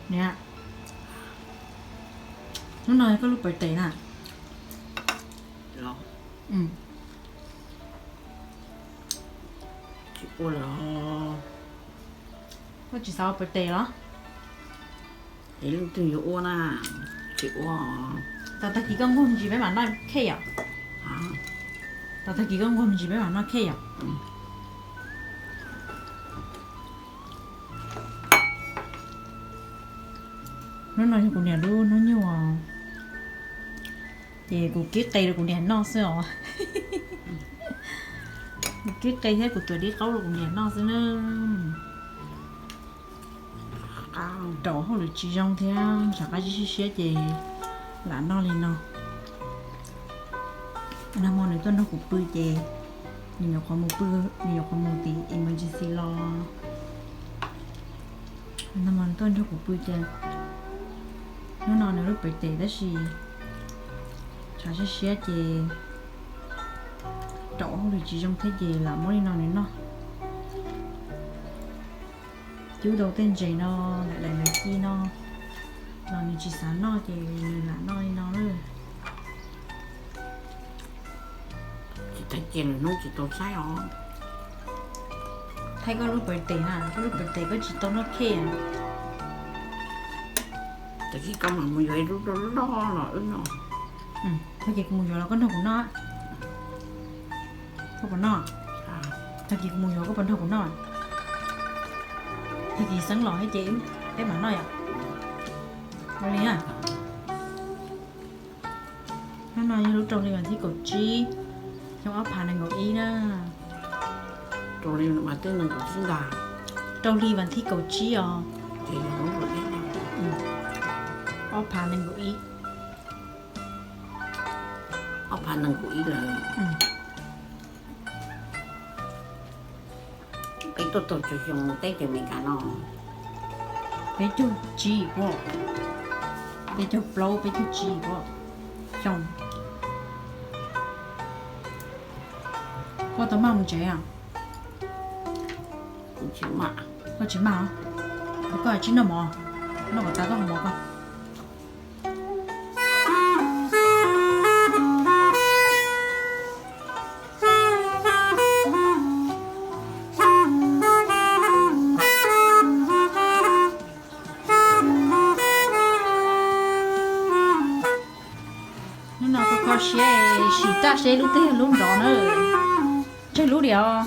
Niam, hnub no yog koj lub birthday na. Koj tsis xav ua birthday los? Es leej twg yuav ua na, tsis ua. Tag tag kis koj nquag me ntsis peb mam noj cake yom. Tag tag kis koj nquag me ntsis peb mam noj cake yom. Hnub no yog kuv niam lub hnub nyoog os, ces kuv kib qe rau kuv niam noj xwb os. Kuv kib qe thiab kuv tuav dib qaub rau kuv niam noj xwb na. Raum hauj lwm tsis zoo thiab ntshav qab zib siab siab ces lam noj li no. Nag hmo nws tuaj nrog kuv pw ces nws nyuam qhuav mus pw, nws nyuam qhuav mus tim emergency los. Nag hmo nws tuaj nrog kuv pw ces hnub no nws lub birthday tab sis ntshav siab siab ces raum hauj lwm tsis zoo thiab ces lam muab li no nws noj. Cub tau tej ntses no, daim daim ci no los nws tsis xav noj ces nws lam noj li no lawm. Tsis tau cia lwm hnub tsis tau saib os. Thaij koj lub birthday na, koj lub birthday koj tsis tau noj cake. Tag kis koj mam mus yuav ib lub loj loj los wb noj. Tag kis kuv mus yuav los koj nrog kuv noj. Koj puas noj? Tag kis kuv mus yuav koj puas nrog kuv noj? Tag kis Xeeb los thiab ces peb mam noj yom. Ua li na. Hnub no yog lub rau hli vas thib kaum tsib, xyoo ob phav nees nkaum ib na. Rau hli vas thib kaum tsib os. Ob phav nees nkaum ib. Ob phav nees nkaum ib lawm. Peb tuaj tau tsawg xyoo teb chaws Amelikas no? Peb caug tsib puas, peb caug plaub peb caug tsib puas xyoo. Koj tau maj mus tsev os? Koj tsis maj os? Koj tsis noj mov, noj kom tas koj hau mov koj. Hnub no koj kho siab sim taj seb lub twg yog lub nrov na. Tsawg lub diam?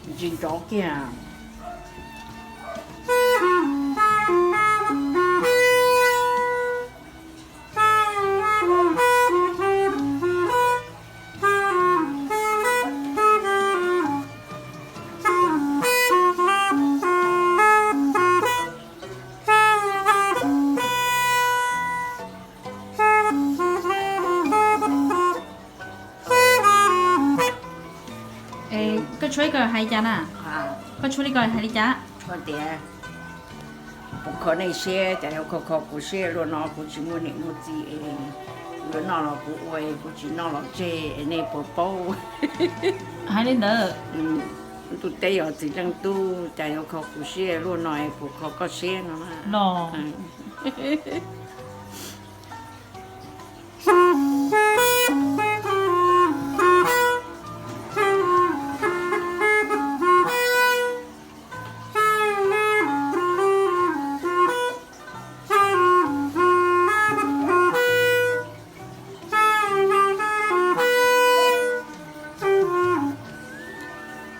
Ntsis nrov kiag. Koj tshuab li ko hais li cas na? Koj tshuab li ko hais li cas? Tias, kuv kho nej siab, cas yuav kho kho kuv siab luaj no, kuv tsis muaj niam muaj txiv es, kuv yuav noj los kuv ua, kuv tsis noj los tseg es nej puas paub? Hais li ntawd. Ntuj teb yog txiv leej tub, cas yuav kho kuv siab luaj no es puas kho koj siab no los?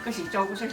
Koj sim tso kuv saib.